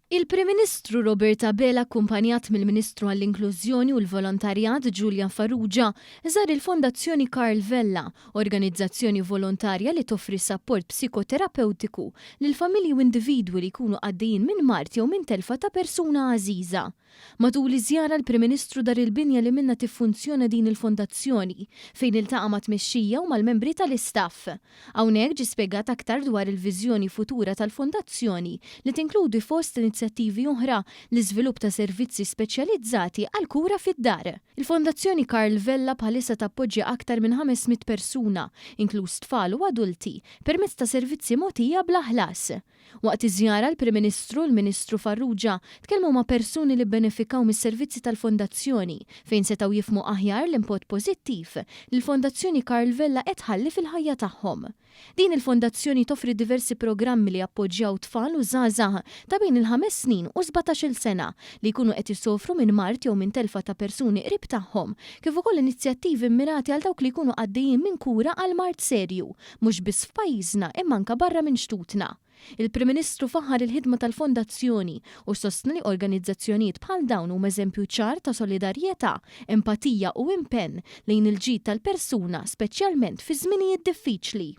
Il-Prim Ministru Robert Abela akkumpanjat mill-Ministru għall-Inklużjoni u l-Volontarjat Julia Farrugia żar il-Fondazzjoni Karl Vella, organizzazzjoni volontarja li toffri sapport psikoterapewtiku lil familji u individwi li jkunu għaddejjin minn mard jew minn telfa ta' persuna għażiża. Matul iż-żjara l-Prim Ministru dar il-binja li minnha tiffunzjona din il-fondazzjoni, fejn iltaqa' mat-tmexxija u mal-membri tal-istaff. Hawnhekk ġie spjegat aktar dwar il-viżjoni futura tal-fondazzjoni li tinkludi fost inizjattivi oħra l-iżvilupp ta' servizzi speċjalizzati għall-kura fid-dar. Il-Fondazzjoni Karl Vella bħalissa tappoġġja aktar minn 500 persuna, inkluż tfal u adulti, permezz ta' servizzi mogħtija bla ħlas. Waqt iż-żjara l-Prim Ministru u l-Ministru Farrugia tkellmu ma' persuni li bbenefikaw mis-servizzi tal-Fondazzjoni fejn setgħu jifhmu aħjar l-impott pożittiv li l-Fondazzjoni Karl Vella qed tħalli fil-ħajja tagħhom. Din il-fondazzjoni toffri diversi programmi li jappoġġjaw tfal u żgħażagħ ta' bejn il-ħames snin u 17-il sena li jkunu qed isofru minn mard jew minn telfa ta' persuni qrib tagħhom kif ukoll inizjattivi mmirati għal dawk li jkunu għaddejjin minn kura għal mard serju mhux biss f'pajjiżna imma anke barra minn xtutna. Il-Prim Ministru faħħar il-ħidma tal-Fondazzjoni u sostna li organizzazzjonijiet bħal dawn huma eżempju ċar ta' solidarjetà, empatija u impenn lejn il-ġid tal-persuna speċjalment fi żminijiet diffiċli.